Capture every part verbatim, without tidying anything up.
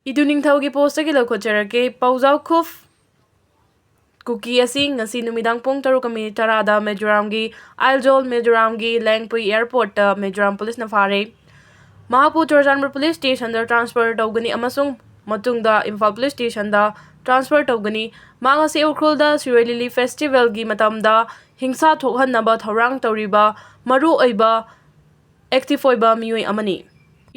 ꯏꯗꯨ ꯅꯤꯡꯊꯧꯒꯤ ꯄꯣꯁꯇꯒꯤ ꯂꯧꯈꯠꯆꯔꯛꯀꯦ꯫ ꯄꯥꯎꯖꯥꯎ ꯈꯨꯐ ꯀꯨꯀꯤ ꯑꯁꯤ ꯉꯁꯤ ꯅꯨꯃꯤꯗꯥꯡ ꯄꯨꯡ ꯇꯔꯨꯛꯀ ꯃꯤꯅꯤꯠ ꯇꯔꯥꯗ ꯃꯤꯖꯣꯔꯥꯝꯒꯤ, ꯑꯥꯏꯖꯣꯜ ꯃꯤꯖꯣꯔꯥꯝꯒꯤ ꯂꯦꯡꯄꯨꯏ ꯑꯦꯌꯔꯄꯣꯔꯠꯇ ꯃꯤꯖꯣꯔꯥꯝ ꯄꯨꯂꯤꯁꯅ ꯐꯥꯔꯦ꯫ ꯃꯍꯥꯛꯄꯨ ꯆꯨꯔꯆꯥꯟꯄꯨꯔ ꯄꯨꯂꯤꯁ ꯁ꯭ꯇꯦꯁꯟꯗ ꯇ꯭ꯔꯥꯟꯁꯐꯔ ꯇꯧꯒꯅꯤ ꯑꯃꯁꯨꯡ ꯃꯇꯨꯡꯗ ꯏꯝꯐꯥꯜ ꯄꯨꯂꯤꯁ ꯁ꯭ꯇꯦꯁꯟꯗ ꯇ꯭ꯔꯥꯟꯁꯐꯔ ꯇꯧꯒꯅꯤ꯫ ꯃꯍꯥꯛ ꯑꯁꯤ ꯎꯈ꯭ꯔꯨꯜꯗ ꯁꯤꯔꯣꯏ ꯂꯤꯂꯤ ꯐꯦꯁꯇꯤꯚꯦꯜꯒꯤ ꯃꯇꯝꯗ ꯍꯤꯡꯁꯥ ꯊꯣꯛꯍꯟꯅꯕ ꯊꯧꯔꯥꯡ ꯇꯧꯔꯤꯕ ꯃꯔꯨꯑꯣꯏꯕ ꯑꯦꯛꯇꯤꯚ ꯑꯣꯏꯕ ꯃꯤꯑꯣꯏ ꯑꯃꯅꯤ꯫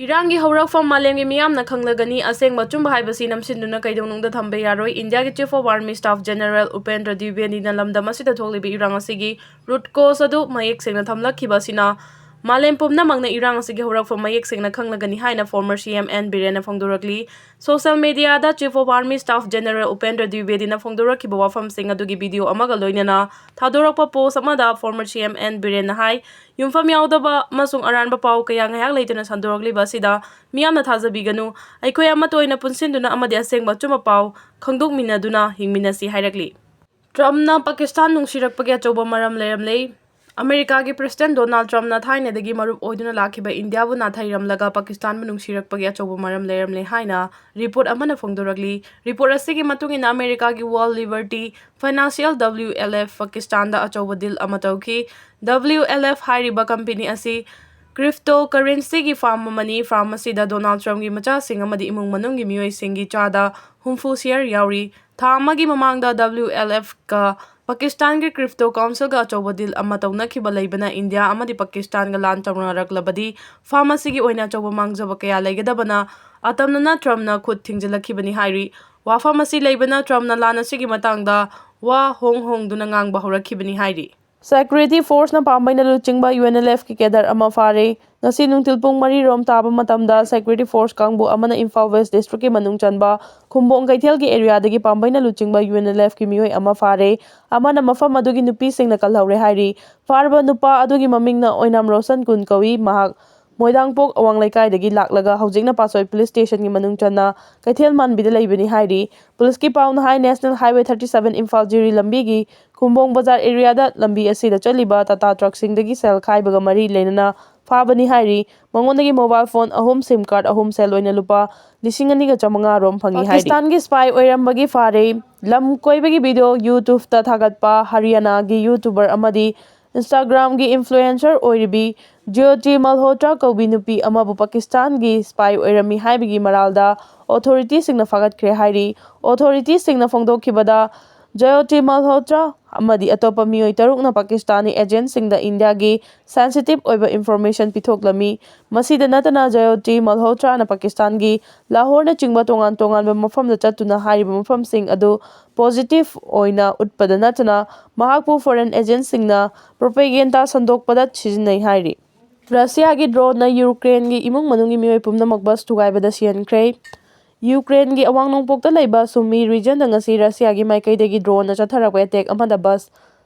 ꯏꯔꯥꯡꯒꯤ ꯍꯧꯔꯛꯐꯝ ꯃꯥꯂꯦꯝꯒꯤ ꯃꯤꯌꯥꯝꯅ ꯈꯪꯂꯒꯅꯤ꯫ ꯑꯁꯦꯡꯕ ꯑꯆꯨꯝꯕ ꯍꯥꯏꯕꯁꯤ ꯅꯝꯁꯤꯟꯗꯨꯅ ꯀꯩꯗꯧꯅꯨꯡꯗ ꯊꯝꯕ ꯌꯥꯔꯣꯏ꯫ ꯏꯟꯗꯤꯌꯥꯒꯤ Chief of Army Staff General Upendra ꯗ꯭ꯋꯤꯕꯦꯗꯤꯅ ꯂꯝꯗꯝ ꯑꯁꯤꯗ ꯊꯣꯛꯂꯤꯕ ꯏꯔꯥꯡ ꯑꯁꯤꯒꯤ root cause ꯑꯗꯨ ꯃꯌꯦꯛ ꯁꯦꯡꯅ ꯊꯝꯂꯛꯈꯤꯕ ꯑꯁꯤꯅ ꯃꯥꯂꯦꯝ ꯄꯨꯝꯅꯃꯛꯅ ꯏꯔꯥꯡ ꯑꯁꯤꯒꯤ ꯍꯧꯔꯛꯐꯝ ꯃꯌꯦꯛ ꯁꯦꯡꯅ ꯈꯪꯂꯒꯅꯤ ꯍꯥꯏꯅ former C M N ꯕꯤꯔꯦꯟꯅ ꯐꯣꯡꯗꯣꯔꯛꯂꯤ꯫ Social media the Chief of Army Staff General Upendra ꯗ꯭ꯋꯤꯕꯦꯗꯤꯅ ꯐꯣꯡꯗꯣꯔꯛꯈꯤꯕ ꯋꯥꯐꯝꯁꯤꯡ ꯑꯗꯨꯒꯤ video ꯑꯃꯒ ꯂꯣꯏꯅꯅ ꯊꯥꯗꯣꯔꯛꯄ post ꯑꯃꯗ former C M N ꯕꯤꯔꯦꯟꯅ ꯍꯥꯏ, ꯌꯨꯝꯐꯝ ꯌꯥꯎꯗꯕ ꯑꯃꯁꯨꯡ ꯑꯔꯥꯟꯕ ꯄꯥꯎ ꯀꯌꯥ ꯉꯥꯏꯍꯥꯛ ꯂꯩꯇꯅ ꯁꯟꯗꯣꯔꯛꯂꯤꯕ ꯑꯁꯤꯗ ꯃꯤꯌꯥꯝꯅ ꯊꯥꯖꯕꯤꯒꯅꯨ꯫ ꯑꯩꯈꯣꯏ ꯑꯃꯠꯇ ꯑꯣꯏꯅ ꯄꯨꯟꯁꯤꯟꯗꯨꯅ ꯑꯃꯗꯤ ꯑꯁꯦꯡꯕ ꯑꯆꯨꯝꯕ ꯄꯥꯎ ꯈꯪꯗꯣꯛꯃꯤꯟꯅꯗꯨꯅ ꯍꯤꯡꯃꯤꯟꯅꯁꯤ ꯍꯥꯏꯔꯛꯂꯤ꯫ ꯇ꯭ꯔꯝꯞꯅ ꯄꯥꯀꯤꯁꯇꯥꯟ ꯅꯨꯡꯁꯤꯔꯛꯄꯒꯤ ꯑꯆꯧꯕ ꯃꯔꯝ ꯂꯩꯔꯝꯂꯦ꯫ ꯑꯃꯦꯔꯤꯀꯥꯒꯤ President Donald Trumpꯅ ꯊꯥꯏꯅꯗꯒꯤ ꯃꯔꯨꯞ ꯑꯣꯏꯗꯨꯅ ꯂꯥꯛꯈꯤꯕ ꯏꯟꯗꯤꯌꯥꯕꯨ ꯅꯥꯊꯩꯔꯝꯂꯒ ꯄꯥꯀꯤꯁꯇꯥꯟꯕꯨ ꯅꯨꯡꯁꯤꯔꯛꯄꯒꯤ ꯑꯆꯧꯕ ꯃꯔꯝ ꯂꯩꯔꯝꯂꯦ ꯍꯥꯏꯅ report ꯑꯃꯅ ꯐꯣꯡꯗꯣꯔꯛꯂꯤ꯫ Report ꯑꯁꯤꯒꯤ ꯃꯇꯨꯡ ꯏꯟꯅ ꯑꯃꯦꯔꯤꯀꯥꯒꯤ World Liberty Financial, W L F, ꯄꯥꯀꯤꯁꯇꯥꯟꯗ ꯑꯆꯧꯕ deal ꯑꯃ ꯇꯧꯈꯤ꯫ W L F ꯍꯥꯏꯔꯤꯕ company ꯑꯁꯤ cryptocurrencyꯒꯤ firm ꯑꯃꯅꯤ꯫ Firm ꯑꯁꯤꯗ Donald Trumpꯀꯤ ꯃꯆꯥꯁꯤꯡ ꯑꯃꯗꯤ ꯏꯃꯨꯡ ꯃꯅꯨꯡꯒꯤ ꯃꯤꯑꯣꯏꯁꯤꯡꯒꯤ ꯆꯥꯗ ꯍꯨꯝꯐꯨ share ꯌꯥꯎꯔꯤ꯫ ꯊꯥ ꯑꯃꯒꯤ ꯃꯃꯥꯡꯗ W L Fꯀ ꯄꯥꯀꯤꯁꯇꯥꯟꯒꯤ Crypto Councilꯒ ꯑꯆꯧꯕ deal ꯑꯃ ꯇꯧꯅꯈꯤꯕ ꯂꯩꯕꯅ ꯏꯟꯗꯤꯌꯥ ꯑꯃꯗꯤ ꯄꯥꯀꯤꯁꯇꯥꯟꯒ ꯂꯥꯟ ꯇꯧꯅꯔꯛꯂꯕꯗꯤ firm ꯑꯁꯤꯒꯤ ꯑꯣꯏꯅ ꯑꯆꯧꯕ ꯃꯥꯡꯖꯕ ꯀꯌꯥ ꯂꯩꯒꯗꯕꯅ ꯑꯇꯝꯅꯅ Trumpꯅ ꯈꯨꯠ ꯊꯤꯡꯖꯤꯜꯂꯛꯈꯤꯕꯅꯤ ꯍꯥꯏꯔꯤ꯫ ꯋꯥꯐꯝ ꯑꯁꯤ ꯂꯩꯕꯅ Trumpꯅ ꯂꯥꯟ ꯑꯁꯤꯒꯤ ꯃꯇꯥꯡꯗ ꯋꯥ ꯍꯣꯡ ꯍꯣꯡꯗꯨꯅ ꯉꯥꯡꯕ ꯍꯧꯔꯛꯈꯤꯕꯅꯤ ꯍꯥꯏꯔꯤ꯫ Security Forceꯅ ꯄꯥꯝꯕꯩꯅ ꯂꯨꯆꯤꯡꯕ U N L Fꯀꯤ cadre ꯑꯃ ꯐꯥꯔꯦ꯫ ꯉꯁꯤ ꯅꯨꯡꯊꯤꯜ ꯄꯨꯡ ꯃꯔꯤ ꯔꯣꯝ ꯇꯥꯕ ꯃꯇꯝꯗ Security Force ꯀꯥꯡꯕꯨ ꯑꯃꯅ ꯏꯝꯐꯥꯜ West Districtꯀꯤ ꯃꯅꯨꯡ ꯆꯟꯕ ꯈꯨꯝꯕꯣꯡ ꯀꯩꯊꯦꯜꯒꯤ areaꯗꯒꯤ ꯄꯥꯝꯕꯩꯅ ꯂꯨꯆꯤꯡꯕ U N L Fꯀꯤ ꯃꯤꯑꯣꯏ ꯑꯃ ꯐꯥꯔꯦ꯫ ꯑꯃꯅ ꯃꯐꯝ ꯑꯗꯨꯒꯤ ꯅꯨꯄꯤꯁꯤꯡꯅ ꯀꯜꯍꯧꯔꯦ ꯍꯥꯏꯔꯤ꯫ ꯐꯥꯔꯕ ꯅꯨꯄꯥ ꯑꯗꯨꯒꯤ ꯃꯃꯤꯡꯅ ꯑꯣꯏꯅꯥꯝ ꯔꯣꯁꯟ ꯀꯨꯟ ꯀꯧꯏ꯫ ꯃꯍꯥꯛ ꯃꯣꯏꯗꯥꯡꯄꯣꯛ ꯑꯋꯥꯡ ꯂꯩꯀꯥꯏꯗꯒꯤ ꯂꯥꯛꯂꯒ ꯍꯧꯖꯤꯛꯅ ꯄꯥꯠꯁꯣꯏ police stationꯒꯤ ꯃꯅꯨꯡ ꯆꯟꯅ ꯀꯩꯊꯦꯜ ꯃꯥꯟꯕꯤꯗ ꯂꯩꯕꯅꯤ ꯍꯥꯏꯔꯤ꯫ Policeꯀꯤ ꯄꯥꯎꯅ ꯍꯥꯏ, National Highway thirty seven Imphal ꯖꯤꯔꯤ ꯂꯝꯕꯤꯒꯤ ꯈꯨꯝꯕꯣꯡ ꯕꯖꯥꯔ areaꯗ ꯂꯝꯕꯤ ꯑꯁꯤꯗ ꯆꯠꯂꯤꯕ Tata truckꯁꯤꯡꯗꯒꯤ ꯁꯦꯜ ꯈꯥꯏꯕꯒ ꯃꯔꯤ ꯂꯩꯅꯅ ꯐꯥꯕꯅꯤ ꯍꯥꯏꯔꯤ꯫ ꯃꯉꯣꯟꯗꯒꯤ ꯃꯣꯕꯥꯏꯜ ꯐꯣꯟ ꯑꯍꯨꯝ, ꯁꯤꯝ ꯀꯥꯔꯗ ꯑꯍꯨꯝ, ꯁꯦꯜ ꯑꯣꯏꯅ ꯂꯨꯄꯥ ꯂꯤꯁꯤꯡ ꯑꯅꯤꯒ ꯆꯥꯃꯉꯥ ꯔꯣꯝ ꯐꯪꯉꯤ ꯍꯥꯏꯔꯤ꯫ ꯄꯥꯀꯤꯁꯇꯥꯟꯒꯤ ꯁ꯭ꯄꯥꯏ ꯑꯣꯏꯔꯝꯕꯒꯤ ꯐꯥꯔꯦ꯫ ꯂꯝ ꯀꯣꯏꯕꯒꯤ ꯚꯤꯗꯤꯑꯣ ꯌꯨꯇ꯭ꯌꯨꯕꯇ ꯊꯥꯒꯠꯄ ꯍꯔꯤꯌꯥꯅꯥꯒꯤ ꯌꯨꯇ꯭ꯌꯨꯕꯔ ꯑꯃꯗꯤ ꯏꯟꯁꯇꯥꯒ꯭ꯔꯥꯝꯒꯤ ꯏꯟꯐ꯭ꯂꯨꯑꯦꯟꯁꯔ ꯑꯣꯏꯔꯤꯕꯤ ꯖ꯭ꯌꯣꯇꯤ ꯃꯜꯍꯣꯇ꯭ꯔꯥ ꯀꯧꯕꯤ ꯅꯨꯄꯤ ꯑꯃꯕꯨ ꯄꯥꯀꯤꯁꯇꯥꯟꯒꯤ ꯁ꯭ꯄꯥꯏ ꯑꯣꯏꯔꯝꯃꯤ ꯍꯥꯏꯕꯒꯤ ꯃꯔꯥꯜꯗ ꯑꯣꯊꯣꯔꯤꯇꯤꯁꯤꯡꯅ ꯐꯥꯒꯠꯈ꯭ꯔꯦ ꯍꯥꯏꯔꯤ꯫ ꯑꯣꯊꯣꯔꯤꯇꯤꯁꯤꯡꯅ ꯐꯣꯡꯗꯣꯛꯈꯤꯕꯗ, ꯖ꯭ꯌꯣꯇꯤ ꯃꯜꯍꯣꯇ꯭ꯔꯥ ꯑꯃꯗꯤ ꯑꯇꯣꯞꯄ ꯃꯤꯑꯣꯏ ꯇꯔꯨꯛꯅ ꯄꯥꯀꯤꯁꯇꯥꯅꯤ ꯑꯦꯖꯦꯟꯠꯁꯤꯡꯗ ꯏꯟꯗꯤꯌꯥꯒꯤ ꯁꯦꯟꯁꯤꯇꯤꯚ ꯑꯣꯏꯕ ꯏꯟꯐꯣꯔꯃꯦꯁꯟ ꯄꯤꯊꯣꯛꯂꯝꯃꯤ꯫ ꯃꯁꯤꯗ ꯅꯠꯇꯅ, ꯖ꯭ꯌꯣꯇꯤ ꯃꯜꯍꯣꯇ꯭ꯔꯥꯅ ꯄꯥꯀꯤꯁꯇꯥꯟꯒꯤ ꯂꯥꯍꯣꯔꯅꯆꯤꯡꯕ ꯇꯣꯉꯥꯟ ꯇꯣꯉꯥꯟꯕ ꯃꯐꯝꯗ ꯆꯠꯇꯨꯅ ꯍꯥꯏꯔꯤꯕ ꯃꯐꯝꯁꯤꯡ ꯑꯗꯨ ꯄꯣꯖꯤꯇꯤꯚ ꯑꯣꯏꯅ ꯎꯠꯄꯗ ꯅꯠꯇꯅ, ꯃꯍꯥꯛꯄꯨ ꯐꯣꯔꯦꯟ ꯑꯦꯖꯦꯟꯠꯁꯤꯡꯅ ꯄ꯭ꯔꯣꯄꯦꯒꯦꯟꯗꯥ ꯁꯟꯗꯣꯛꯄꯗ ꯁꯤꯖꯤꯟꯅꯩ ꯍꯥꯏꯔꯤ꯫ ꯔꯁꯤꯌꯥꯒꯤ ꯗ꯭ꯔꯣꯟꯅ ꯌꯨꯀ꯭ꯔꯦꯟꯒꯤ ꯏꯃꯨꯡ ꯃꯅꯨꯡꯒꯤ ꯃꯤꯑꯣꯏ ꯄꯨꯝꯅꯃꯛ ꯕꯁ ꯊꯨꯒꯥꯏꯕꯗ ꯁꯤꯍꯟꯈ꯭ꯔꯦ꯫ ꯌꯨꯀ꯭ꯔꯦꯟꯒꯤ ꯑꯋꯥꯡ ꯅꯣꯡꯄꯣꯛꯇ ꯂꯩꯕ ꯁꯨꯃꯤ ꯔꯤꯖꯟꯗ ꯉꯁꯤ ꯔꯁꯤꯌꯥꯒꯤ ꯃꯥꯏꯀꯩꯗꯒꯤ ꯗ꯭ꯔꯣꯟꯅ ꯆꯠꯊꯔꯛꯄ ꯑꯦꯇꯦꯛ ꯑꯃꯗ ꯕꯁ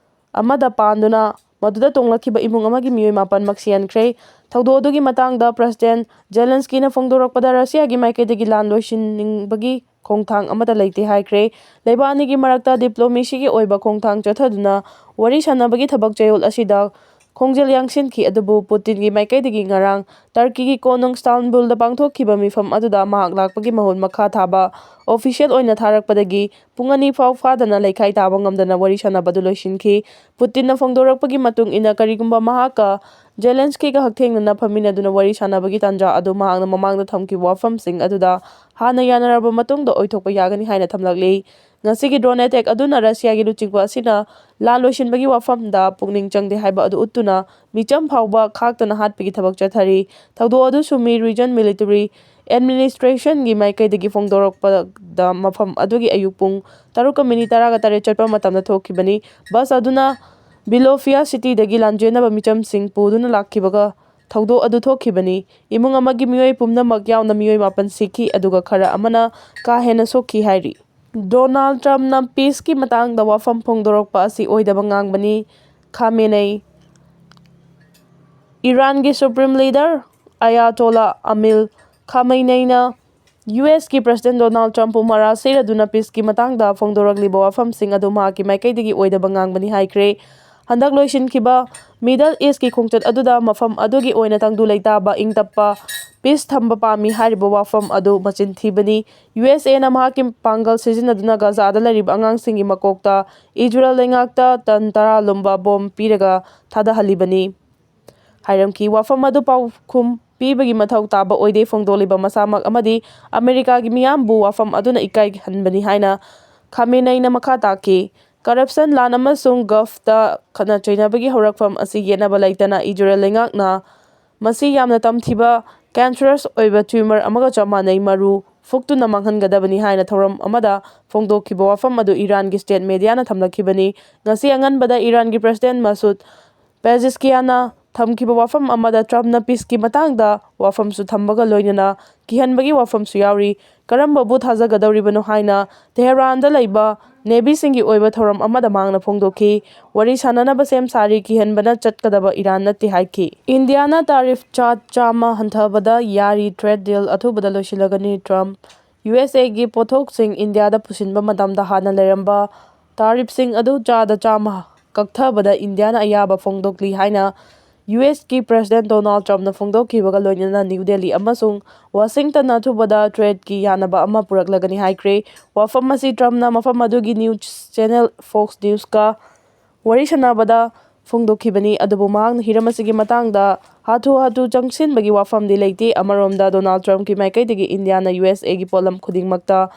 ꯑꯃꯗ ꯄꯥꯟꯗꯨꯅ ꯃꯗꯨꯗ ꯇꯣꯡꯂꯛꯈꯤꯕ ꯏꯃꯨꯡ ꯑꯃꯒꯤ ꯃꯤꯑꯣꯏ ꯃꯥꯄꯟꯃꯛ ꯁꯤꯍꯟꯈ꯭ꯔꯦ꯫ ꯊꯧꯗꯣꯛ ꯑꯗꯨꯒꯤ ꯃꯇꯥꯡꯗ ꯄ꯭ꯔꯁꯤꯗꯦꯟꯠ ꯖꯦꯂꯦꯟꯁꯀꯤꯅ ꯐꯣꯡꯗꯣꯔꯛꯄꯗ, ꯔꯁꯤꯌꯥꯒꯤ ꯃꯥꯏꯀꯩꯗꯒꯤ ꯂꯥꯟ ꯂꯣꯏꯁꯤꯟꯅꯤꯡꯕꯒꯤ ꯈꯣꯡꯊꯥꯡ ꯑꯃꯠꯇ ꯂꯩꯇꯦ ꯍꯥꯏꯈ꯭ꯔꯦ꯫ ꯂꯩꯕꯥꯛ ꯑꯅꯤꯒꯤ ꯃꯔꯛꯇ ꯗꯤꯄ꯭ꯂꯣꯃꯦꯁꯤꯒꯤ ꯑꯣꯏꯕ ꯈꯣꯡꯊꯥꯡ ꯆꯠꯊꯗꯨꯅ ꯋꯥꯔꯤ ꯁꯥꯟꯅꯕꯒꯤ ꯊꯕꯛ ꯆꯌꯣꯜ ꯑꯁꯤꯗ ꯈꯣꯡꯖꯦꯜ ꯌꯥꯡꯁꯤꯟꯈꯤ, ꯑꯗꯨꯕꯨ ꯄꯨꯇꯤꯟꯒꯤ ꯃꯥꯏꯀꯩꯗꯒꯤ ꯉꯔꯥꯡ ꯇꯔꯀꯤꯒꯤ ꯀꯣꯅꯨꯡ ꯏꯁꯇꯥꯟꯕꯨꯜꯗ ꯄꯥꯡꯊꯣꯛꯈꯤꯕ ꯃꯤꯐꯝ ꯑꯗꯨꯗ ꯃꯍꯥꯛ ꯂꯥꯛꯄꯒꯤ ꯃꯍꯨꯠ ꯃꯈꯥ ꯊꯥꯕ ꯑꯣꯐꯤꯁꯤꯌꯦꯜ ꯑꯣꯏꯅ ꯊꯥꯔꯛꯄꯗꯒꯤ ꯄꯨꯡ ꯑꯅꯤ ꯐꯥꯎ ꯐꯥꯗꯅ ꯂꯩꯈꯥꯏ ꯇꯥꯕ ꯉꯝꯗꯅ ꯋꯥꯔꯤ ꯁꯥꯟꯅꯕ ꯑꯗꯨ ꯂꯣꯏꯁꯤꯟꯈꯤ꯫ ꯄꯨꯇꯤꯟꯅ ꯐꯣꯡꯗꯣꯔꯛꯄꯒꯤ ꯃꯇꯨꯡ ꯏꯟꯅ, ꯀꯔꯤꯒꯨꯝꯕ ꯃꯍꯥꯛꯀ ꯖꯦꯂꯦꯟꯁꯀꯤꯒ ꯍꯛꯊꯦꯡꯅꯅ ꯐꯝꯃꯤꯟꯅꯗꯨꯅ ꯋꯥꯔꯤ ꯁꯥꯟꯅꯕꯒꯤ ꯇꯥꯟꯖꯥ ꯑꯗꯨ ꯃꯍꯥꯛꯅ ꯃꯃꯥꯡꯗ ꯊꯝꯈꯤꯕ ꯋꯥꯐꯝꯁꯤꯡ ꯑꯗꯨꯗ ꯍꯥꯟꯅ ꯌꯥꯅꯔꯕ ꯃꯇꯨꯡꯗ ꯑꯣꯏꯊꯣꯛꯄ ꯌꯥꯒꯅꯤ ꯍꯥꯏꯅ ꯊꯝꯂꯛꯂꯤ꯫ ꯉꯁꯤꯒꯤ ꯗ꯭ꯔꯣꯟ ꯑꯦꯇꯦꯛ ꯑꯗꯨꯅ ꯔꯁꯤꯌꯥꯒꯤ ꯂꯨꯆꯤꯡꯕ ꯑꯁꯤꯅ ꯂꯥꯟ ꯂꯣꯏꯁꯤꯟꯕꯒꯤ ꯋꯥꯐꯝꯗ ꯄꯨꯛꯅꯤꯡ ꯆꯪꯗꯦ ꯍꯥꯏꯕ ꯑꯗꯨ ꯎꯠꯇꯨꯅ ꯃꯤꯆꯝ ꯐꯥꯎꯕ ꯈꯥꯛꯇꯅ ꯍꯥꯠꯄꯒꯤ ꯊꯕꯛ ꯆꯠꯊꯔꯤ꯫ ꯊꯧꯗꯣꯛ ꯑꯗꯨ ꯁꯨꯃꯤ ꯔꯤꯖꯟ ꯃꯤꯂꯤꯇꯔꯤ ꯑꯦꯗꯃꯤꯅꯤꯁꯇ꯭ꯔꯦꯁꯟꯒꯤ ꯃꯥꯏꯀꯩꯗꯒꯤ ꯐꯣꯡꯗꯣꯔꯛꯄꯗ ꯃꯐꯝ ꯑꯗꯨꯒꯤ ꯑꯌꯨꯛ ꯄꯨꯡ ꯇꯔꯨꯛꯀ ꯃꯤꯅꯤꯠ ꯇꯔꯥꯒ ꯇꯔꯦꯠ ꯆꯠꯄ ꯃꯇꯝꯗ ꯊꯣꯛꯈꯤꯕꯅꯤ꯫ ꯕꯁ ꯑꯗꯨꯅ ꯕꯤꯂꯣꯐꯤꯌꯥ ꯁꯤꯇꯤꯗꯒꯤ ꯂꯥꯟꯖꯦꯟꯅꯕ ꯃꯤꯆꯝꯁꯤꯡ ꯄꯨꯗꯨꯅ ꯂꯥꯛꯈꯤꯕꯒ ꯊꯧꯗꯣꯛ ꯑꯗꯨ ꯊꯣꯛꯈꯤꯕꯅꯤ꯫ ꯏꯃꯨꯡ ꯑꯃꯒꯤ ꯃꯤꯑꯣꯏ ꯄꯨꯝꯅꯃꯛ ꯌꯥꯎꯅ ꯃꯤꯑꯣꯏ ꯃꯥꯄꯟ ꯁꯤꯈꯤ, ꯑꯗꯨꯒ ꯈꯔ ꯑꯃꯅ ꯀꯥ ꯍꯦꯟꯅ ꯁꯣꯛꯈꯤ ꯍꯥꯏꯔꯤ꯫ ꯗꯣꯅꯥꯜꯗ ꯇ꯭ꯔꯝꯞꯅ ꯄꯤꯁꯀꯤ ꯃꯇꯥꯡꯗ ꯋꯥꯐꯝ ꯐꯣꯡꯗꯣꯔꯛꯄ ꯑꯁꯤ ꯑꯣꯏꯗꯕ ꯉꯥꯡꯕꯅꯤ, ꯈꯥꯃꯦꯅꯩ꯫ ꯏꯔꯥꯟꯒꯤ ꯁꯨꯄ꯭ꯔꯤꯝ ꯂꯤꯗꯔ ꯑꯌꯥꯇꯣꯂꯥ ꯑꯃꯤꯜ ꯈꯥꯃꯦꯅꯩꯅ ꯌꯨ ꯑꯦꯁꯀꯤ ꯄ꯭ꯔꯁꯤꯗꯦꯟꯠ ꯗꯣꯅꯥꯜꯗ ꯇ꯭ꯔꯝꯞꯄꯨ ꯃꯔꯥ ꯁꯤꯔꯗꯨꯅ ꯄꯤꯁꯀꯤ ꯃꯇꯥꯡꯗ ꯐꯣꯡꯗꯣꯔꯛꯂꯤꯕ ꯋꯥꯐꯝꯁꯤꯡ ꯑꯗꯨ ꯃꯍꯥꯛꯀꯤ ꯃꯥꯏꯀꯩꯗꯒꯤ ꯑꯣꯏꯗꯕ ꯉꯥꯡꯕꯅꯤ ꯍꯥꯏꯈ꯭ꯔꯦ꯫ ꯍꯟꯗꯛ ꯂꯣꯏꯁꯤꯟꯈꯤꯕ ꯃꯤꯗꯜ ꯏꯁꯀꯤ ꯈꯣꯡꯆꯠ ꯑꯗꯨꯗ ꯃꯐꯝ ꯑꯗꯨꯒꯤ ꯑꯣꯏꯅ ꯇꯪꯗꯨ ꯂꯩꯇꯥꯕ, ꯏꯪ ꯇꯞꯄ, ꯄꯤꯁ ꯊꯝꯕ ꯄꯥꯝꯃꯤ ꯍꯥꯏꯔꯤꯕ ꯋꯥꯐꯝ ꯑꯗꯨ ꯃꯆꯤꯟ ꯊꯤꯕꯅꯤ꯫ ꯌꯨ ꯑꯦꯁ ꯑꯦꯅ ꯃꯍꯥꯛꯀꯤ ꯄꯥꯡꯒꯜ ꯁꯤꯖꯤꯟꯅꯗꯨꯅ ꯒꯖꯥꯗ ꯂꯩꯔꯤꯕ ꯑꯉꯥꯡꯁꯤꯡꯒꯤ ꯃꯀꯣꯛꯇ ꯏꯖꯔꯦꯜ ꯂꯩꯉꯥꯛꯇ ꯇꯟ ꯇꯔꯥ ꯂꯨꯝꯕ ꯕꯣꯝ ꯄꯤꯔꯒ ꯊꯥꯗꯍꯜꯂꯤꯕꯅꯤ ꯍꯥꯏꯔꯝꯈꯤ꯫ ꯋꯥꯐꯝ ꯑꯗꯨ ꯄꯥꯎꯈꯨꯝ ꯄꯤꯕꯒꯤ ꯃꯊꯧ ꯇꯥꯕ ꯑꯣꯏꯗꯦ ꯐꯣꯡꯗꯣꯛꯂꯤꯕ ꯃꯁꯥꯃꯛ ꯑꯃꯗꯤ ꯑꯃꯦꯔꯤꯀꯥꯒꯤ ꯃꯤꯌꯥꯝꯕꯨ ꯋꯥꯐꯝ ꯑꯗꯨꯅ ꯏꯀꯥꯏꯍꯟꯕꯅꯤ ꯍꯥꯏꯅ ꯈꯥꯃꯦꯅꯩꯅ ꯃꯈꯥ ꯇꯥꯈꯤ꯫ ꯀꯔꯞꯁꯟ ꯂꯥꯟ ꯑꯃꯁꯨꯡ ꯒꯜꯐꯇ ꯈꯠꯅ ꯆꯩꯅꯕꯒꯤ ꯍꯧꯔꯛꯐꯝ ꯑꯁꯤ ꯌꯦꯠꯅꯕ ꯂꯩꯇꯅ ꯏꯖꯔꯦꯜ ꯂꯩꯉꯥꯛꯅ ꯃꯁꯤ ꯌꯥꯝꯅ ꯇꯝꯊꯤꯕ cancerous ꯑꯣꯏꯕ tumor ꯑꯃꯒ ꯆꯞ ꯃꯥꯟꯅꯩ, ꯃꯔꯨ ꯐꯨꯛꯇꯨꯅ ꯃꯥꯡꯍꯟꯒꯗꯕꯅꯤ ꯍꯥꯏꯅ ꯊꯧꯔꯝ ꯑꯃꯗ ꯐꯣꯡꯗꯣꯛꯈꯤꯕ ꯋꯥꯐꯝ ꯑꯗꯨ ꯏꯔꯥꯟꯒꯤ state mediaꯅ ꯊꯝꯂꯛꯈꯤꯕꯅꯤ꯫ ꯉꯁꯤ ꯑꯉꯟꯕꯗ ꯏꯔꯥꯟꯒꯤ President ꯃꯁꯨꯗ ꯄꯦꯖꯤꯁꯀꯤꯌꯥꯅ ꯊꯝꯈꯤꯕ ꯋꯥꯐꯝ ꯑꯃꯗ ꯇ꯭ꯔꯝꯞꯅ ꯄꯤꯁꯀꯤ ꯃꯇꯥꯡꯗ ꯋꯥꯐꯝꯁꯨ ꯊꯝꯕꯒ ꯂꯣꯏꯅꯅ ꯀꯤꯍꯟꯕꯒꯤ ꯋꯥꯐꯝꯁꯨ ꯌꯥꯎꯔꯤ꯫ ꯀꯔꯝꯕꯕꯨ ꯊꯥꯖꯒꯗꯧꯔꯤꯕꯅꯣ ꯍꯥꯏꯅ ꯇꯦꯍꯔꯥꯟꯗ ꯂꯩꯕ ꯅꯦꯚꯤꯁꯤꯡꯒꯤ ꯑꯣꯏꯕ ꯊꯧꯔꯝ ꯑꯃꯗ ꯃꯍꯥꯛꯅ ꯐꯣꯡꯗꯣꯛꯈꯤ꯫ ꯋꯥꯔꯤ ꯁꯥꯟꯅꯅꯕ ꯁꯦꯝ ꯁꯥꯔꯤ, ꯀꯤꯍꯟꯕꯅ ꯆꯠꯀꯗꯕ ꯏꯔꯥꯟ ꯅꯠꯇꯦ ꯍꯥꯏꯈꯤ꯫ ꯏꯟꯗꯤꯌꯥꯅ ꯇꯥꯔꯤꯐ ꯆꯥ ꯆꯥꯝꯃ ꯍꯟꯊꯕꯗ ꯌꯥꯔꯤ, trade deal ꯑꯊꯨꯕꯗ ꯂꯣꯏꯁꯤꯜꯂꯒꯅꯤ꯫ ꯇ꯭ꯔꯝꯞ, ꯌꯨ ꯑꯦꯁ ꯑꯦꯒꯤ ꯄꯣꯠꯊꯣꯛꯁꯤꯡ ꯏꯟꯗꯤꯌꯥꯗ ꯄꯨꯁꯤꯟꯕ ꯃꯇꯝꯗ ꯍꯥꯟꯅ ꯂꯩꯔꯝꯕ ꯇꯥꯔꯤꯐꯁꯤꯡ ꯑꯗꯨ ꯆꯥꯗ ꯆꯥꯝꯃ ꯀꯛꯊꯕꯗ ꯏꯟꯗꯤꯌꯥꯅ ꯑꯌꯥꯕ ꯐꯣꯡꯗꯣꯛꯂꯤ ꯍꯥꯏꯅ ꯌꯨ ꯑꯦꯁꯀꯤ President ꯗꯣꯅꯥꯜꯗ ꯇ꯭ꯔꯝꯞꯅ ꯐꯣꯡꯗꯣꯛꯈꯤꯕꯒ ꯂꯣꯏꯅꯅ ꯅ꯭ꯌꯨ ꯗꯦꯜꯂꯤ ꯑꯃꯁꯨꯡ ꯋꯥꯁꯤꯡꯇꯟ ꯑꯊꯨꯕꯗ tradeꯀꯤ ꯌꯥꯅꯕ ꯑꯃ ꯄꯨꯔꯛꯂꯒꯅꯤ ꯍꯥꯏꯈ꯭ꯔꯦ꯫ ꯋꯥꯐꯝ ꯑꯁꯤ ꯇ꯭ꯔꯝꯞꯅ ꯃꯐꯝ ꯑꯗꯨꯒꯤ news channel Fox Newsꯀ ꯋꯥꯔꯤ ꯁꯥꯟꯅꯕꯗ ꯐꯣꯡꯗꯣꯛꯈꯤꯕꯅꯤ, ꯑꯗꯨꯕꯨ ꯃꯍꯥꯛꯅ ꯍꯤꯔꯝ ꯑꯁꯤꯒꯤ ꯃꯇꯥꯡꯗ ꯍꯥꯊꯨ ꯍꯥꯊꯨ ꯆꯪꯁꯤꯟꯕꯒꯤ ꯋꯥꯐꯝꯗꯤ ꯂꯩꯇꯦ꯫ ꯑꯃꯔꯣꯝꯗ, ꯗꯣꯅꯥꯜꯗ ꯇ꯭ꯔꯝꯞꯀꯤ ꯃꯥꯏꯀꯩꯗꯒꯤ ꯏꯟꯗꯤꯌꯥꯅ ꯌꯨ ꯑꯦꯁ ꯑꯦꯒꯤ ꯄꯣꯠꯂꯝ ꯈꯨꯗꯤꯡꯃꯛꯇ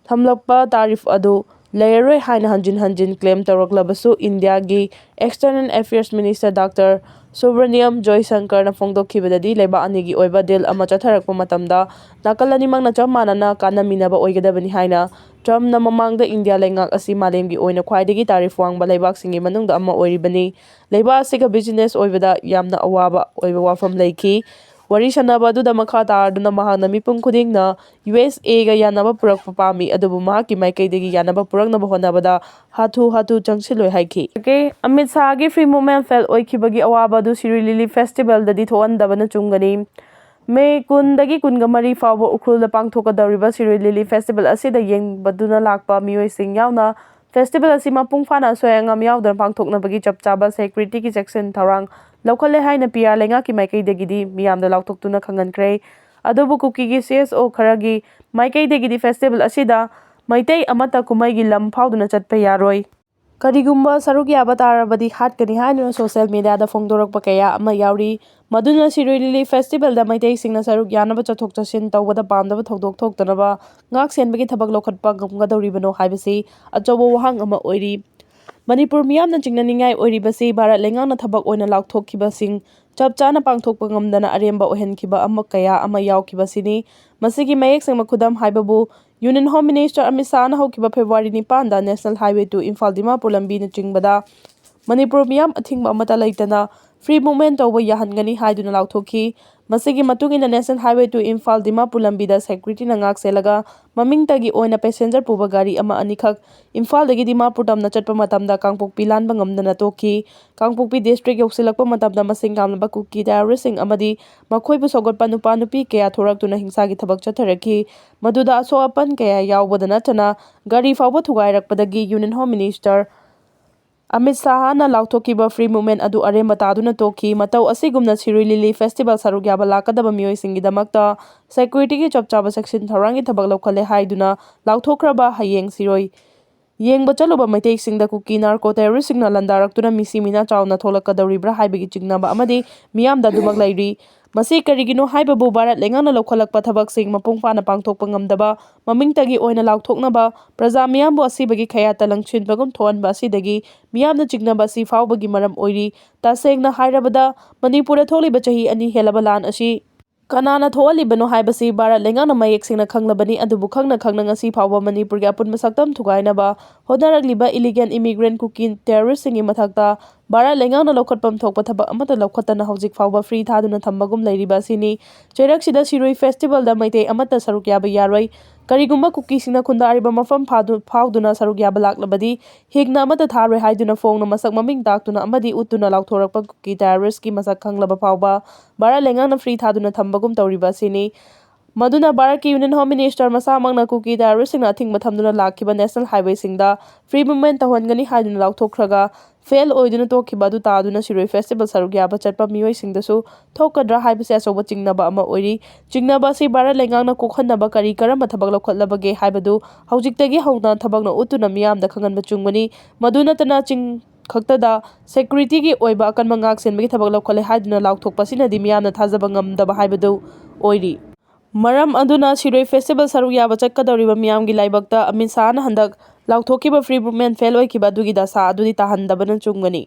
ꯊꯝꯂꯛꯄ ꯇꯥꯔꯤꯐ ꯑꯗꯨ ꯂꯩꯔꯔꯣꯏ ꯍꯥꯏꯅ ꯍꯟꯖꯤꯟ ꯍꯟꯖꯤꯟ claim ꯇꯧꯔꯛꯂꯕꯁꯨ, ꯏꯟꯗꯤꯌꯥꯒꯤ External Affairs Minister Doctor ꯁꯨꯕ꯭ꯔꯅꯤꯌꯝ ꯖꯣꯏꯁꯪꯀꯔꯅ ꯐꯣꯡꯗꯣꯛꯈꯤꯕꯗꯗꯤ, ꯂꯩꯕꯥꯛ ꯑꯅꯤꯒꯤ ꯑꯣꯏꯕ deal ꯑꯃ ꯆꯠꯊꯔꯛꯄ ꯃꯇꯝꯗ ꯅꯥꯀꯜ ꯑꯅꯤꯃꯛꯅ ꯆꯞ ꯃꯥꯟꯅꯅ ꯀꯥꯟꯅꯃꯤꯟꯅꯕ ꯑꯣꯏꯒꯗꯕꯅꯤ ꯍꯥꯏꯅ ꯇ꯭ꯔꯝꯞꯅ ꯃꯃꯥꯡꯗ ꯏꯟꯗꯤꯌꯥ ꯂꯩꯉꯥꯛ ꯑꯁꯤ ꯃꯥꯂꯦꯝꯒꯤ ꯑꯣꯏꯅ ꯈ꯭ꯋꯥꯏꯗꯒꯤ ꯇꯥꯔꯤꯐ ꯋꯥꯡꯕ ꯂꯩꯕꯥꯛꯁꯤꯡꯒꯤ ꯃꯅꯨꯡꯗ ꯑꯃ ꯑꯣꯏꯔꯤꯕꯅꯤ꯫ ꯂꯩꯕꯥꯛ ꯑꯁꯤꯒ business ꯑꯣꯏꯕꯗ ꯌꯥꯝꯅ ꯑꯋꯥꯕ ꯑꯣꯏꯕ ꯋꯥꯐꯝ ꯂꯩꯈꯤ꯫ ꯋꯥꯔꯤ ꯁꯥꯟꯅꯕ ꯑꯗꯨꯗ ꯃꯈꯥ ꯇꯥꯔꯗꯨꯅ ꯃꯍꯥꯛꯅ ꯃꯤꯄꯨꯝ ꯈꯨꯗꯤꯡꯅ ꯌꯨ ꯑꯦꯁ ꯑꯦꯒ ꯌꯥꯅꯕ ꯄꯨꯔꯛꯄ ꯄꯥꯝꯃꯤ, ꯑꯗꯨꯕꯨ ꯃꯍꯥꯛꯀꯤ ꯃꯥꯏꯀꯩꯗꯒꯤ ꯌꯥꯅꯕ ꯄꯨꯔꯛꯅꯕ ꯍꯣꯠꯅꯕꯗ ꯍꯥꯊꯨ ꯍꯥꯊꯨ ꯆꯪꯁꯤꯜꯂꯣꯏ ꯍꯥꯏꯈꯤ꯫ ꯑꯃꯤꯠ ꯁꯥꯍꯒꯤ free movement fail ꯑꯣꯏꯈꯤꯕꯒꯤ ꯑꯋꯥꯕ ꯑꯗꯨ ꯁꯤꯔꯣꯏ ꯂꯤꯂꯤ festivalꯗꯗꯤ ꯊꯣꯛꯍꯟꯗꯕꯅ ꯆꯨꯝꯒꯅꯤ꯫ ꯃꯦ ꯀꯨꯟꯗꯒꯤ ꯀꯨꯟꯒ ꯃꯔꯤ ꯐꯥꯎꯕ ꯎꯈ꯭ꯔꯨꯜꯗ ꯄꯥꯡꯊꯣꯛꯀꯗꯧꯔꯤꯕ ꯁꯤꯔꯣꯏ ꯂꯤꯂꯤ festival ꯑꯁꯤꯗ ꯌꯦꯡꯕꯗꯨꯅ ꯂꯥꯛꯄ ꯃꯤꯑꯣꯏꯁꯤꯡ ꯌꯥꯎꯅ Festival ꯑꯁꯤ ꯃꯄꯨꯡ ꯐꯥꯅ ꯑꯁꯣꯏ ꯑꯉꯥꯝ ꯌꯥꯎꯗꯅ ꯄꯥꯡꯊꯣꯛꯅꯕꯒꯤ ꯆꯞ ꯆꯥꯕ security ꯒꯤ ꯆꯦꯛꯁꯤꯟ ꯊꯧꯔꯥꯡ ꯂꯧꯈꯠꯂꯦ ꯍꯥꯏꯅ ꯄꯤ ꯑꯥꯔ ꯂꯩꯉꯥꯛꯀꯤ ꯃꯥꯏꯀꯩꯗꯒꯤꯗꯤ ꯃꯤꯌꯥꯝꯗ ꯂꯥꯎꯊꯣꯛꯇꯨꯅ ꯈꯪꯍꯟꯈ꯭ꯔꯦ꯫ ꯑꯗꯨꯕꯨ ꯀꯨꯀꯤꯒꯤ ꯁꯤ ꯑꯦꯁ ꯑꯣ ꯈꯔꯒꯤ ꯃꯥꯏꯀꯩꯗꯒꯤꯗꯤ festival ꯑꯁꯤꯗ ꯃꯩꯇꯩ ꯑꯃꯠꯇ ꯀꯨꯝꯍꯩꯒꯤ ꯂꯝ ꯐꯥꯎꯗꯨꯅ ꯆꯠꯄ ꯌꯥꯔꯣꯏ꯫ ꯀꯔꯤꯒꯨꯝꯕ ꯁꯔꯨꯛ ꯌꯥꯕ ꯇꯥꯔꯕꯗꯤ ꯍꯥꯠꯀꯅꯤ ꯍꯥꯏꯗꯨꯅ social media ꯗ ꯐꯣꯡꯗꯣꯔꯛꯄ ꯀꯌꯥ ꯑꯃ ꯌꯥꯎꯔꯤ꯫ ꯃꯗꯨꯅ ꯁꯤꯔꯣꯏ ꯂꯤꯂꯤ festival ꯗ ꯃꯩꯇꯩꯁꯤꯡꯅ ꯁꯔꯨꯛ ꯌꯥꯅꯕ ꯆꯠꯊꯣꯛ ꯆꯠꯁꯤꯟ ꯇꯧꯕꯗ ꯄꯥꯝꯗꯕ ꯊꯧꯗꯣꯛ ꯊꯣꯛꯇꯅꯕ ꯉꯥꯛ ꯁꯦꯟꯕꯒꯤ ꯊꯕꯛ ꯂꯧꯈꯠꯄ ꯉꯝꯒꯗꯧꯔꯤꯕꯅꯣ ꯍꯥꯏꯕꯁꯤ ꯑꯆꯧꯕ ꯋꯥꯍꯪ ꯑꯃ ꯑꯣꯏꯔꯤ꯫ ꯃꯅꯤꯄꯨꯔ ꯃꯤꯌꯥꯝꯅ ꯆꯤꯡꯅꯅꯤꯡꯉꯥꯏ ꯑꯣꯏꯔꯤꯕꯁꯤ ꯚꯥꯔꯠ ꯂꯩꯉꯥꯛꯅ ꯊꯕꯛ ꯑꯣꯏꯅ ꯂꯥꯎꯊꯣꯛꯈꯤꯕꯁꯤꯡ ꯆꯞ ꯆꯥꯅ ꯄꯥꯡꯊꯣꯛꯄ ꯉꯝꯗꯅ ꯑꯔꯦꯝꯕ ꯑꯣꯏꯍꯟꯈꯤꯕ ꯑꯃ ꯀꯌꯥ ꯑꯃ ꯌꯥꯎꯈꯤꯕꯁꯤꯅꯤ꯫ ꯃꯁꯤꯒꯤ ꯃꯌꯦꯛ ꯁꯦꯡꯕ ꯈꯨꯗꯝ ꯍꯥꯏꯕꯕꯨ Union Home Minister ꯑꯃꯤꯠ ꯁꯥꯍꯅ ꯍꯧꯈꯤꯕ February ꯅꯤꯄꯥꯟꯗ National Highway two Imphal Dimapur ꯂꯝꯕꯤꯅꯆꯤꯡꯕꯗ Manipur ꯃꯤꯌꯥꯝ ꯑꯊꯤꯡꯕ ꯑꯃꯠꯇ ꯂꯩꯇꯅ free movement ꯇꯧꯕ ꯌꯥꯍꯟꯒꯅꯤ ꯍꯥꯏꯗꯨꯅ ꯂꯥꯎꯊꯣꯛꯈꯤ꯫ ꯃꯁꯤꯒꯤ ꯃꯇꯨꯡ ꯏꯟꯅ National Highway two Imphal Dimapur ꯂꯝꯕꯤꯗ security ꯅ ꯉꯥꯛ ꯁꯦꯜꯂꯒ ꯃꯃꯤꯡꯇꯒꯤ ꯑꯣꯏꯅ passenger ꯄꯨꯕ ꯒꯥꯔꯤ ꯑꯃ ꯑꯅꯤꯈꯛ ꯏꯝꯐꯥꯜꯗꯒꯤ ꯗꯤꯃꯥꯄꯨꯔ ꯇꯝꯅ ꯆꯠꯄ ꯃꯇꯝꯗ ꯀꯥꯡꯄꯣꯛꯄꯤ ꯂꯥꯟꯕ ꯉꯝꯗꯅ ꯇꯣꯛꯈꯤ꯫ ꯀꯥꯡꯄꯣꯛꯄꯤ district ꯌꯧꯁꯤꯜꯂꯛꯄ ꯃꯇꯝꯗ ꯃꯁꯤꯡ ꯌꯥꯝꯂꯕ ꯀꯨꯀꯤ terrorist ꯁꯤꯡ ꯑꯃꯗꯤ ꯃꯈꯣꯏꯕꯨ ꯁꯧꯒꯠꯄ ꯅꯨꯄꯥ ꯅꯨꯄꯤ ꯀꯌꯥ ꯊꯣꯔꯛꯇꯨꯅ ꯍꯤꯡꯁꯥꯒꯤ ꯊꯕꯛ ꯆꯠꯊꯔꯛꯈꯤ꯫ ꯃꯗꯨꯗ ꯑꯁꯣꯛ ꯑꯄꯟ ꯀꯌꯥ ꯌꯥꯎꯕꯗ ꯅꯠꯇꯅ ꯒꯥꯔꯤ ꯐꯥꯎꯕ ꯊꯨꯒꯥꯏꯔꯛꯄꯗꯒꯤ Union Home Minister Amit ꯁꯥꯍꯅ ꯂꯥꯎꯊꯣꯛꯈꯤꯕ free movement ꯑꯗꯨ ꯑꯔꯦꯝꯕ ꯇꯥꯗꯨꯅ ꯇꯣꯛꯈꯤ꯫ ꯃꯇꯧ ꯑꯁꯤꯒꯨꯝꯅ ꯁꯤꯔꯣꯏ ꯂꯤꯂꯤ festival ꯁꯔꯨꯛ ꯌꯥꯕ ꯂꯥꯛꯀꯗꯕ ꯃꯤꯑꯣꯏꯁꯤꯡꯒꯤꯗꯃꯛꯇ security ꯒꯤ ꯆꯞ ꯆꯥꯕ ꯆꯦꯛꯁꯤꯟ ꯊꯧꯔꯥꯡꯒꯤ ꯊꯕꯛ ꯂꯧꯈꯠꯂꯦ ꯍꯥꯏꯗꯨꯅ ꯂꯥꯎꯊꯣꯛꯈ꯭ꯔꯕ ꯍꯌꯦꯡ ꯁꯤꯔꯣꯏ ꯌꯦꯡꯕ ꯆꯠꯂꯨꯕ ꯃꯩꯇꯩꯁꯤꯡꯗ ꯀꯨꯀꯤ narco terrorist ꯁꯤꯡꯅ ꯂꯥꯟꯗꯥꯔꯛꯇꯨꯅ ꯃꯤꯁꯤ ꯃꯤꯅꯥ ꯆꯥꯎꯅ ꯊꯣꯛꯂꯛꯀꯗꯧꯔꯤꯕ꯭ꯔꯥ ꯍꯥꯏꯕꯒꯤ ꯆꯤꯡꯅꯕ ꯑꯃꯗꯤ ꯃꯤꯌꯥꯝꯗ ꯑꯗꯨꯃꯛ ꯂꯩꯔꯤ꯫ ꯃꯁꯤ ꯀꯔꯤꯒꯤꯅꯣ ꯍꯥꯏꯕꯕꯨ ꯚꯥꯔꯠ ꯂꯩꯉꯥꯛꯅ ꯂꯧꯈꯠꯂꯛꯄ ꯊꯕꯛꯁꯤꯡ ꯃꯄꯨꯡ ꯐꯥꯅ ꯄꯥꯡꯊꯣꯛꯄ ꯉꯝꯗꯕ, ꯃꯃꯤꯡꯇꯒꯤ ꯑꯣꯏꯅ ꯂꯥꯎꯊꯣꯛꯅꯕ, ꯄ꯭ꯔꯖꯥ ꯃꯤꯌꯥꯝꯕꯨ ꯑꯁꯤꯕꯒꯤ ꯈꯌꯥꯠꯇ ꯂꯪꯁꯤꯟꯕꯒꯨꯝ ꯊꯣꯛꯍꯟꯕ ꯑꯁꯤꯗꯒꯤ ꯃꯤꯌꯥꯝꯅ ꯆꯤꯡꯅꯕ ꯑꯁꯤ ꯐꯥꯎꯕꯒꯤ ꯃꯔꯝ ꯑꯣꯏꯔꯤ꯫ ꯇꯁꯦꯡꯅ ꯍꯥꯏꯔꯕꯗ, ꯃꯅꯤꯄꯨꯔꯗ ꯊꯣꯛꯂꯤꯕ ꯆꯍꯤ ꯑꯅꯤ ꯍꯦꯜꯂꯕ ꯂꯥꯟ ꯑꯁꯤ ꯀꯅꯥꯅ ꯊꯣꯛꯍꯜꯂꯤꯕꯅꯣ ꯍꯥꯏꯕꯁꯤ ꯚꯥꯔꯠ ꯂꯩꯉꯥꯛꯅ ꯃꯌꯦꯛ ꯁꯦꯡꯅ ꯈꯪꯂꯕꯅꯤ꯫ ꯑꯗꯨꯕꯨ ꯈꯪꯅ ꯈꯪꯅ ꯉꯁꯤ ꯐꯥꯎꯕ ꯃꯅꯤꯄꯨꯔꯒꯤ ꯑꯄꯨꯟꯕ ꯁꯛꯇꯝ ꯊꯨꯒꯥꯏꯅꯕ ꯍꯣꯠꯅꯔꯛꯂꯤꯕ illegal immigrant ꯀꯨꯀꯤ terrorist ꯁꯤꯡꯒꯤ ꯃꯊꯛꯇ ꯚꯥꯔꯠ ꯂꯩꯉꯥꯛꯅ ꯂꯧꯈꯠꯐꯝ ꯊꯣꯛꯄ ꯊꯕꯛ ꯑꯃꯠꯇ ꯂꯧꯈꯠꯇꯅ ꯍꯧꯖꯤꯛ ꯐꯥꯎꯕ free ꯊꯥꯗꯨꯅ ꯊꯝꯕꯒꯨꯝ ꯂꯩꯔꯤꯕ ꯑꯁꯤꯅꯤ꯫ ꯆꯩꯔꯛꯁꯤꯗ ꯁꯤꯔꯣꯏ festival ꯗ ꯃꯩꯇꯩ ꯑꯃꯠꯇ ꯁꯔꯨꯛ ꯌꯥꯕ ꯌꯥꯔꯣꯏ꯫ ꯀꯔꯤꯒꯨꯝꯕ ꯀꯨꯀꯤꯁꯤꯡꯅ ꯈꯨꯟꯗꯥꯔꯤꯕ ꯃꯐꯝ ꯐꯥꯗꯨ-, ꯐꯥꯎꯗꯨꯅ ꯁꯔꯨꯛ ꯌꯥꯕ ꯂꯥꯛꯂꯕꯗꯤ ꯍꯤꯡꯅ ꯑꯃꯠꯇ ꯊꯥꯔꯣꯏ ꯍꯥꯏꯗꯨꯅ ꯐꯣꯡꯅ ꯃꯁꯛ ꯃꯃꯤꯡ ꯇꯥꯛꯇꯨꯅ ꯑꯃꯗꯤ ꯎꯠꯇꯨꯅ ꯂꯥꯎꯊꯣꯔꯛꯄ ꯀꯨꯀꯤ terrorist ꯀꯤ ꯃꯁꯛ ꯈꯪꯂꯕ ꯐꯥꯎꯕ ꯚꯥꯔꯠ ꯂꯩꯉꯥꯛꯅ free ꯊꯥꯗꯨꯅ ꯊꯝꯕꯒꯨꯝ ꯇꯧꯔꯤꯕ ꯑꯁꯤꯅꯤ꯫ ꯃꯗꯨꯅ ꯚꯥꯔꯠꯀꯤ Union Home Minister ꯃꯁꯥꯃꯛꯅ ꯀꯨꯀꯤ ꯇꯦꯔꯣꯔꯤꯁꯁꯤꯡꯅ ꯑꯊꯤꯡꯕ ꯊꯝꯗꯨꯅ ꯂꯥꯛꯈꯤꯕ national highwayꯁꯤꯡꯗ free movement ꯇꯧꯍꯟꯒꯅꯤ ꯍꯥꯏꯗꯨꯅ ꯂꯥꯎꯊꯣꯛꯈ꯭ꯔꯒ fail ꯑꯣꯏꯗꯨꯅ ꯇꯣꯛꯈꯤꯕ ꯑꯗꯨ ꯇꯥꯗꯨꯅ ꯁꯤꯔꯣꯏ festival ꯁꯔꯨꯛ ꯌꯥꯕ ꯆꯠꯄ ꯃꯤꯑꯣꯏꯁꯤꯡꯗꯁꯨ ꯊꯣꯛꯀꯗ꯭ꯔꯥ ꯍꯥꯏꯕꯁꯤ ꯑꯆꯧꯕ ꯆꯤꯡꯅꯕ ꯑꯃ ꯑꯣꯏꯔꯤ꯫ ꯆꯤꯡꯅꯕ ꯑꯁꯤ ꯚꯥꯔꯠ ꯂꯩꯉꯥꯛꯅ ꯀꯣꯛꯍꯟꯅꯕ ꯀꯔꯤ ꯀꯔꯝꯕ ꯊꯕꯛ ꯂꯧꯈꯠꯂꯕꯒꯦ ꯍꯥꯏꯕꯗꯨ ꯍꯧꯖꯤꯛꯇꯒꯤ ꯍꯧꯅ ꯊꯕꯛꯅ ꯎꯠꯇꯨꯅ ꯃꯤꯌꯥꯝꯗ ꯈꯪꯍꯟꯕ ꯆꯨꯝꯒꯅꯤ꯫ ꯃꯗꯨ ꯅꯠꯇꯅ ꯆꯤꯡ ꯈꯛꯇꯗ securityꯒꯤ ꯑꯣꯏꯕ ꯑꯀꯟꯕ ꯉꯥꯛ ꯁꯦꯟꯕꯒꯤ ꯊꯕꯛ ꯂꯧꯈꯠꯂꯦ ꯍꯥꯏꯗꯨꯅ ꯂꯥꯎꯊꯣꯛꯄꯁꯤꯅꯗꯤ ꯃꯤꯌꯥꯝꯅ ꯊꯥꯖꯕ ꯉꯝꯗꯕ ꯍꯥꯏꯕꯗꯨ ꯑꯣꯏꯔꯤ꯫ ꯃꯔꯝ ꯑꯗꯨꯅ ꯁꯤꯔꯣꯏ festival ꯁꯔꯨꯛ ꯌꯥꯕ ꯆꯠꯀꯗꯧꯔꯤꯕ ꯃꯤꯌꯥꯝꯒꯤ ꯂꯥꯏꯕꯛꯇ ꯑꯃꯤꯠ ꯁꯥꯍꯅ ꯍꯟꯗꯛ ꯂꯥꯎꯊꯣꯛꯈꯤꯕ free movement fail ꯑꯣꯏꯈꯤꯕ ꯑꯗꯨꯒꯤ ꯗꯁꯥ ꯑꯗꯨꯗꯤ ꯇꯥꯍꯟꯗꯕꯅ ꯆꯨꯝꯒꯅꯤ꯫